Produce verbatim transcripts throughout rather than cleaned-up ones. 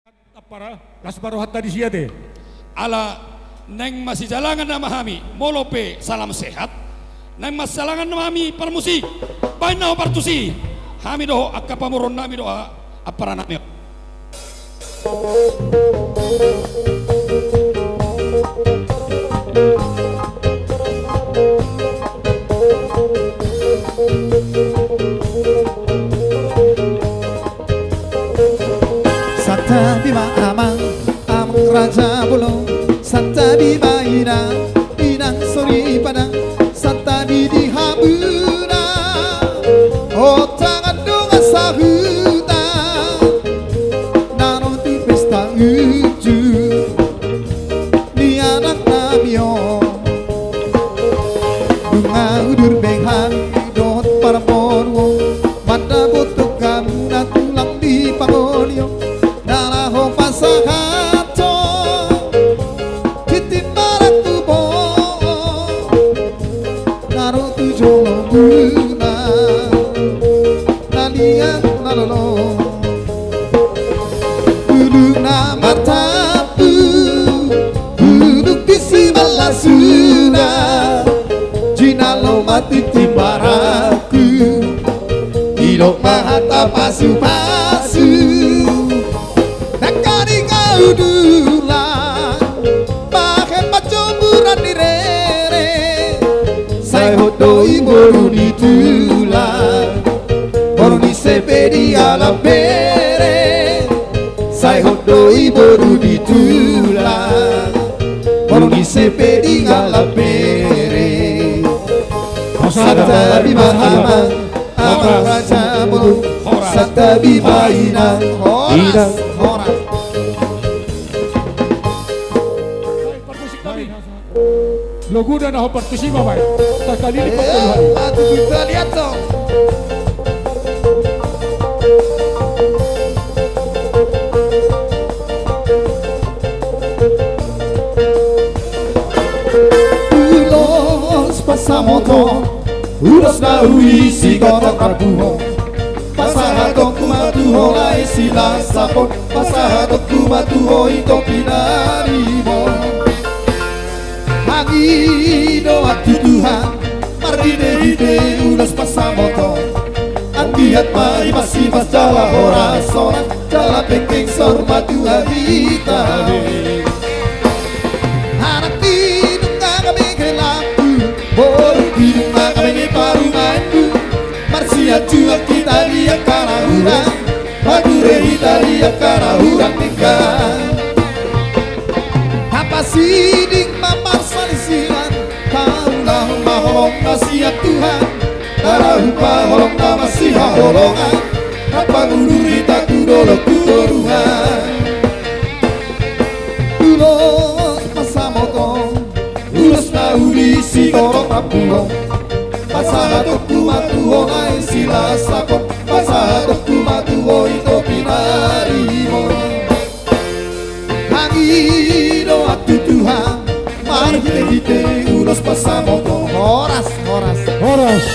Ampara, las ma rohanta disi ate. Ala naeng masijalangan nama hami, molo pe salam sehat. Naeng masijalangan nama hami parmusik. Baen na ho partusi. Hami do ho angka pamoruon nami do a-, ampara nami. Santabi ma amang, amang raja bolon, santabi ma inang, inang soripada, santabi di hamuna, o tangan dongan sahuta, na ro tu pesta unjuk ni anak nami on. Nunga udur be hami dohot parboru on, mandapothon hamuna tulang di pangoli on, na laho pasahathon tintin marangkup on, na ro tu jolo muna, na liat na lolo. Bulung na martampuk, bulung di simallasuna, jinalo ma tintin marangkup, didok ma hata pasupasu. Nangkaning au tulang, bahen panjomuran ni rere, sai hot do i boru ni tulang, boru ni ise pe dialap bere, sai hot do i boru ni tulang, boru ni ise pe dialap bere. Santabi ma amang, amang raja bolon, santabi ma inang, inang. Horas. Loguda na ho partusi ma baen. Takalili. Eh, patut kita lihat dong. Ulos pansamoton, ulos na uli sigotop rambu on. Pasahatonku ma tu ho lae Silasap on, pasahatonku ma tu ho i topi na rimon. Hangidoan tu Tuhan, marhitehite ulos pansamoton. Anggiat ma hipas-hipas jala horas-horas, jala penggeng saur matua hita. Anak ni nunga ngabege lampu, boru ni nunga ngabege parumaenku. Marsianjuan hita di angka na hurang, magure hita di angka na hurang denggan. Hapasiding ma parsalisian, paulahon ma holong na sian Tuhan. Tarahum ma holong na masihaholongan, na pangudur hita tu dolok tu toruan. Ulos pansamoton, ulos na uli sigotop rambu on. Pasahatonku ma tu ho lae Silasap on, pasahatonku ma tu ho i topi na rimon. Hangidoan tu Tuhan, marhitehite ulos pansamoton. Horas, horas. Horas.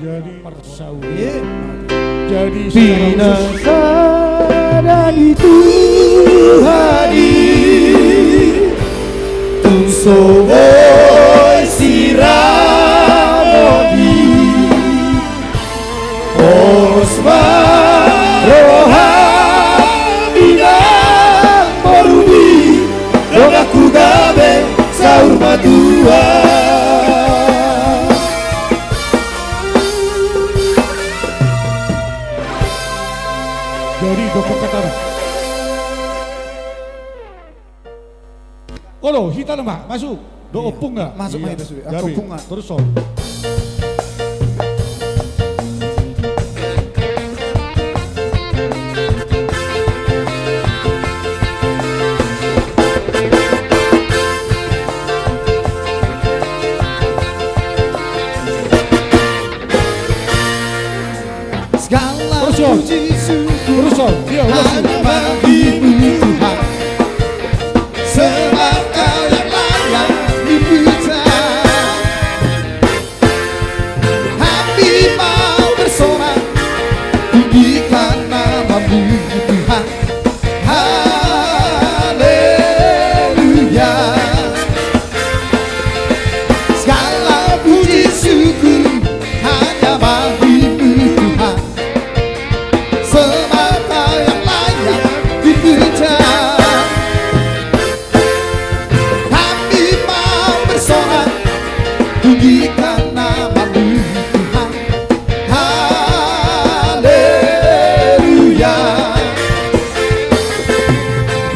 Jadi, jadi secara khusus. Pinasada ni Tuhan i tung so boi siramon i. Pos ma roham inang borumi, donganku gabe saur matua. Jadi, dokter Katara. Olo, hita nama, masuk. Dohot ompungna. Masuk ma hita sude. Angka ompungna. Terus, so. Segala puji syukur hanya bagi-Mu Tuhan. Semata yang layak dipuja. Hati mau bersorak, tinggikan nama-Mu Tuhan. Haleluya. Segala puji syukur hanya bagi-Mu Tuhan. Semata yang layak dipuja. Hati mau bersorak, tinggikan nama-Mu Tuhan. Haleluya.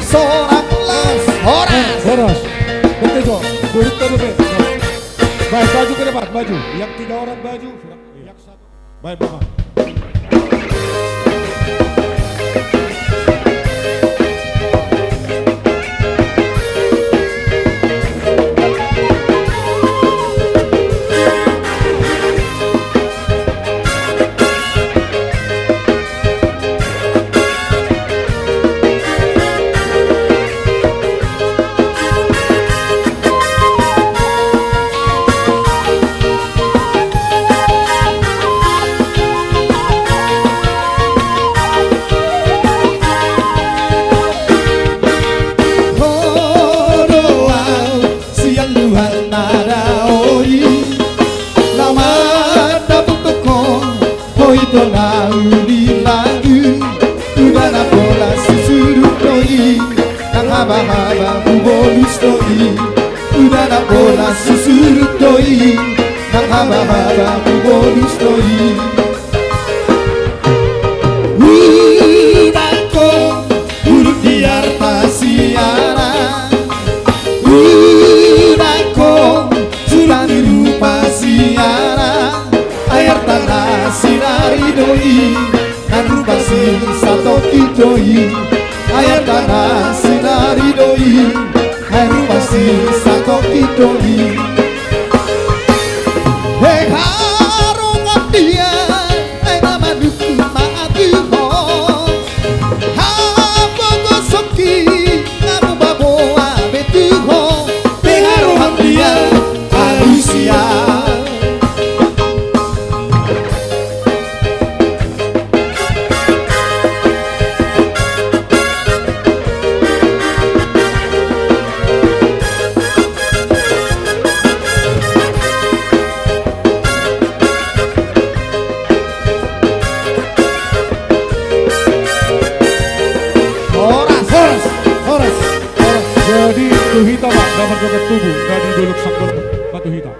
Sorak las, horas. Horas. Betul, Jo. Durut, durut, durut. Baik, maju ke depan, maju. Yang tiga orang maju. Yang satu. Baik, Bapak. Ro do au sian luhut na dao i, na mandapot ho, ho ito na uli lagu. Uda na pola susuduk do i, nang habahaba hubolus do i. Uda na pola susuduk do i, nang habahaba hubolus do i. Uda ko, urut di arta siara. Uda ko, surat rupa siara. Ai arta na sinari do i, nang rupa si satongkin do i. Ai arta na sinari do i, ai rupa si satongkin do i. He harongan dia, ai na manungkun ma tu ho. Hapogoson ki, na mubaboa be tu ho. He harongan dia, alusia. Horas, horas, horas, horas. Jadi, tu hita ma, na marjoget tubu, na di Dolok Sanggolom, ma tu hita.